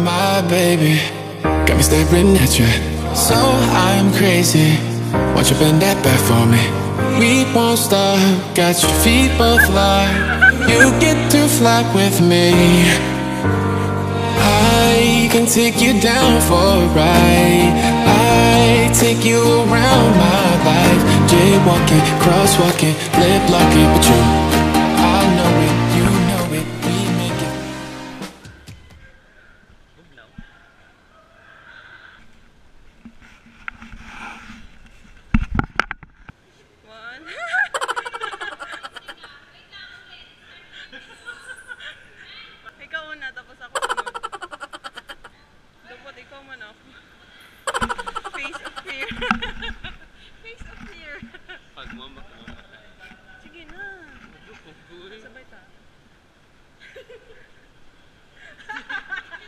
My baby, got me staring at you. So I'm crazy. Won't you bend that back for me? We won't stop. Got your feet both locked. You get to fly with me. I can take you down for a ride. I take you around my life. Jaywalking, crosswalking, lip locking, but you, I know it, you know it, we make it. Bugnaw. One. Ikaw una, tapos ako sunod. Dapat ikaw man ako. Face of fear. Face of fear. Pag mama ka mamatay. Sige na. Sabay ta.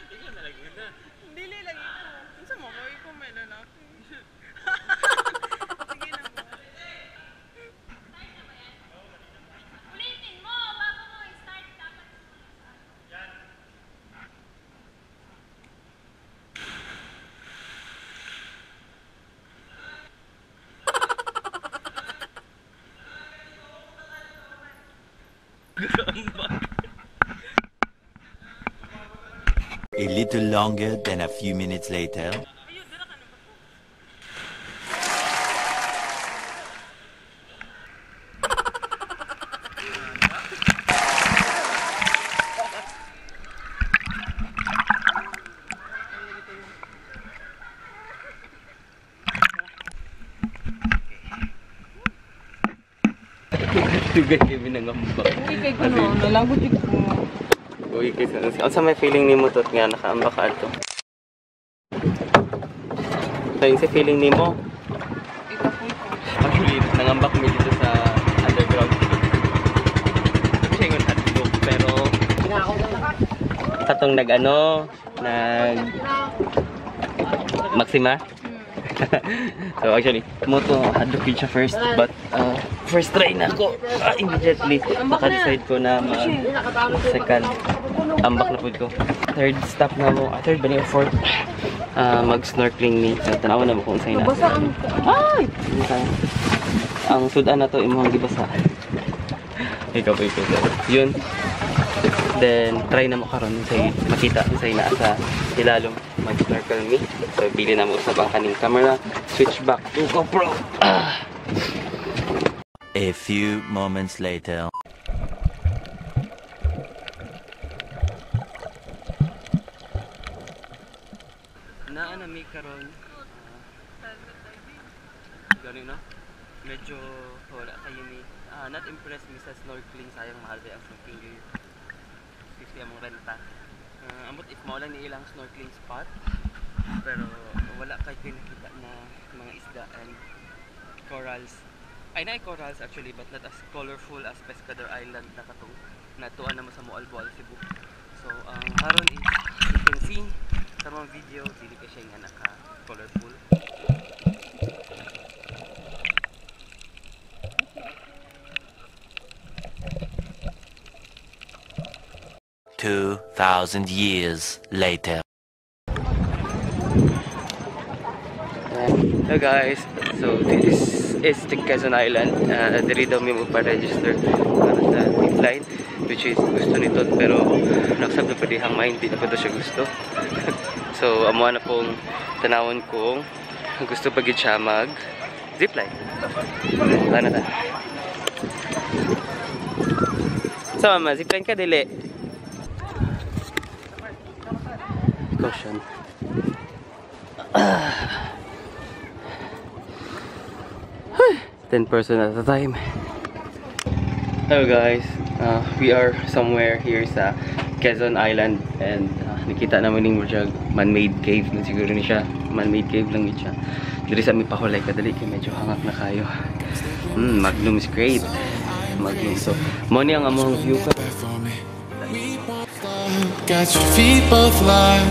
Ikaw na lagi na. Dili lagi ko. Unsa mo ko ikaw may lalaki. Sige na mo. Ulitin mo, bago mo i-start, dapat A little longer than a few minutes later. Ayun, dala ka na ba? Dugay kay binangambak. Uy, kay kuno, nalagot jud ko. Uy, kay sa unsa may feeling nimo tot nga nakaambak ka adto? So, yung sa feeling nimo, Ikapoy ko. Actually, nangambak mi dito sa underground. Siya yung hotdog, pero katong nag-ano, nag Maxima. So actually, mo to hadlok yun siya first, but first try na ako. Immediately naka-decide ko na mag second ambak na pud ko. Third stop na mo, third ba ni or fourth? Mag-snorkeling ni. So tanawa na mo kung unsay na. Basa ang Ay! Ang sudan na to imong gibasa. Ikaw pa ikaw. Yun. Then try na mo karon say makita say naa sa ilalom mag-snorkel mi. So bili na mo usab ang kaning camera, switch back to GoPro. Ah. A few moments later. Naa na mi karon. Gani no? Medyo wala kayo mi. Not impressed mi sa snorkeling, sayang mahal ba ang snorkeling gear. 50 among renta. Amot if mao lang ni ilang snorkeling spot. Pero wala kay ko nakita na mga isda and corals. Ay, naay corals actually, but not as colorful as Pescador Island na katong natuan na mo sa Moalboal, Cebu. So ang karon is you can see sa mga video dili kay siya nga naka colorful. 2,000 years later. Hello guys, so this is the Quezon Island. Diri daw mi magpa-register para sa zipline, which is gusto ni Todd, pero nagsab na pa dihang mind, di na pa daw siya gusto. So amo na pong tanawon kung gusto pa gid siya mag zipline. Tana ta. So mama, zipline ka dili? Caution. 10 person at a time. Hello guys, we are somewhere here sa Quezon Island and nakita naman ning murag man-made cave na siguro ni siya. Man-made cave lang gid siya. Diri sa mi pahulay kadali kay medyo hangak na kayo. Magnum is great. Magnum. So, mo ni ang among view ka. Got your feet both locked.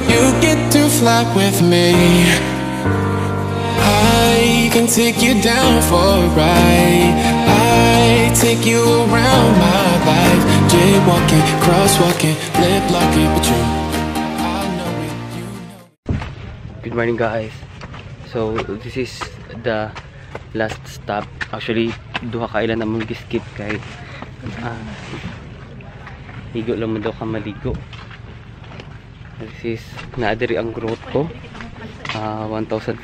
You get to fly with me. I can take you down for a ride. I take you around my life. Jaywalking, crosswalking, lip locking, but you, I know Good morning, guys. So this is the last stop. Actually, duha ka ilan na skip kay higo lang mo daw ka maligo. This is naa diri ang grotto. 1,400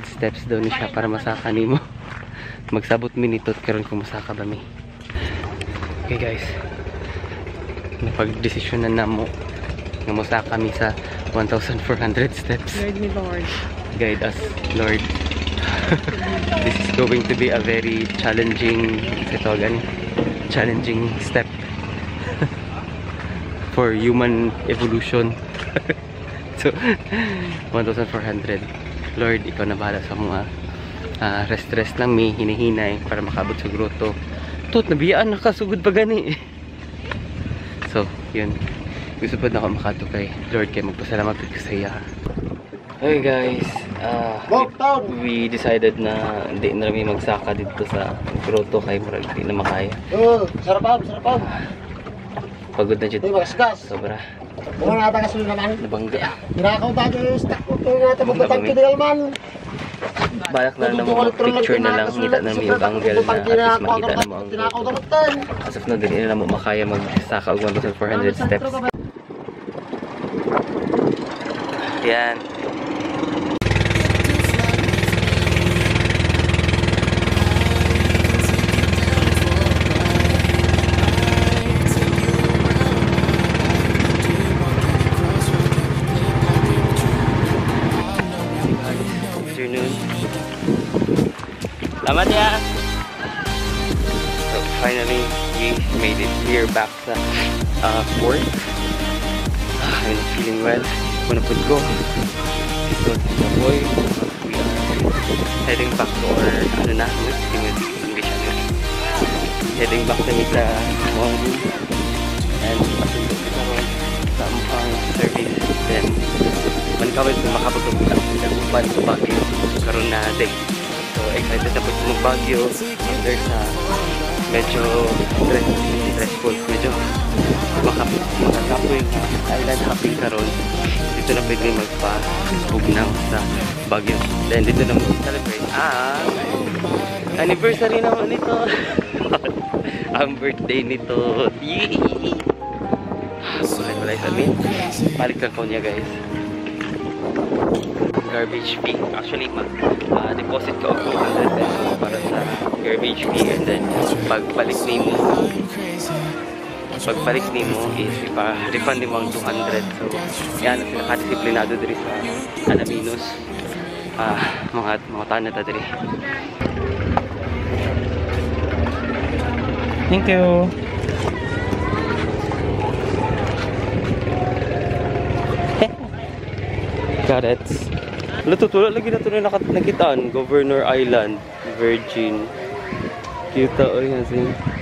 steps daw ni siya para masaka nimo. Magsabot mi nito karon kung masaka ba mi. Okay guys. Napag-desisyon na namo nga mosaka mi sa 1,400 steps. Lord me Lord. Guide us, Lord. This is going to be a very challenging, ito gani, challenging step for human evolution. So, 1,400. Lord, ikaw na bahala sa mga rest-rest lang mi, hinihinay para makabot sa grotto. Tut, nabiyaan nakasugod pa gani. So, yun. Gusto pa na ako makato kay Lord kay magpasalamat ko sa iya. Hey guys, we decided na hindi na kami magsaka dito sa grotto kay murag di na makaya. Oh, sarapan, sarapan. Pagod na jud. Di magasgas. Sobra. Wala na tayo naman. Nabangga. Ginakaw tayo stock ko na tayo magtatangki di alman. Balak na lang mo picture na lang, ngita na mi og angle na at least makita na mo ang grotto. As of now, dili na mo makaya magsaka og 1,400 steps. Yan. Afternoon. Salamat ya. So finally, we made it here back sa port. I'm not feeling well. Wanna put go. So, boy, we are heading back to our ano na, English ano. Heading back na sa room and pasundo kita ron sa among service. Then manikawit na makapag-upan sa Baguio karon na day. So excited na po mag Baguio after sa medyo stressful, medyo makakapoy island hopping karon. Dito na pwede magpa-bugnaw sa Baguio. Then dito na mag-celebrate ang anniversary naman nito. Ang birthday nito. Yee! Wala sa amin. Balik lang ko niya guys. Garbage fee. Actually, mag-deposit ka og 200 pesos para sa garbage fee and then pagbalik nimo is ipa-refund nimo ang 200. So, yan, pinaka-disiplinado diri sa Alaminos. Mga tanan ta diri. Thank you. Got it. Wala lagi na ito na nakitaan. Governor Island, Virgin. Kita o yan.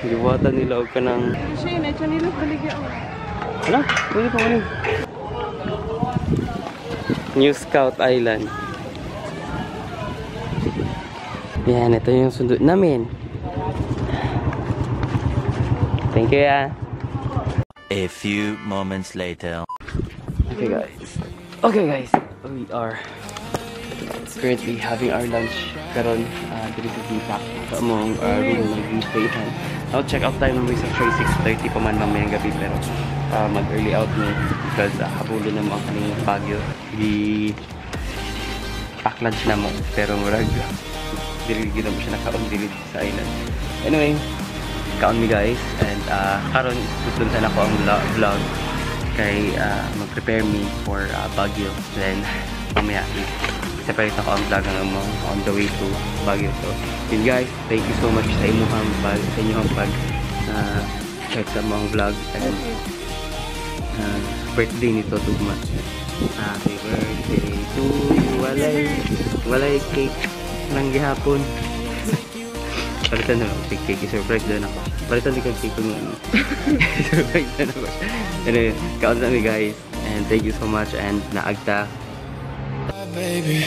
Giwatan nila og kanang... Shane, chanilas baligya o. Wala, pwede pa kunin. New Scout Island. Yan, ito yung sundo namin. Thank you, ya. A few moments later. Okay guys. Okay guys, we are currently having our lunch karon diri sa Bitak sa among room nag-stayhan. Now check out time naman sa 6:30 pa man mamayang gabi pero mag early out ni because habulo na mo ang kaning Baguio. Gi pack lunch na mo pero murag diri gid mo siya nakaon diri sa island. Anyway, kaon mi guys and karon isutun sa nako ang vlog kay mag-prepare me for Baguio. Then mamaya separate ako ang vlog ng mo on the way to Baguio. So yun guys, thank you so much sa inyong pag check sa mga vlog and birthday nito tugma. Happy birthday to you. Walay cake lang gihapon. Palitan na lang cake, surprise doon ako. Palitan din kag cake kung ano. Surprise doon ako. Anyway, kaon na mi guys and thank you so much and naagta. Baby.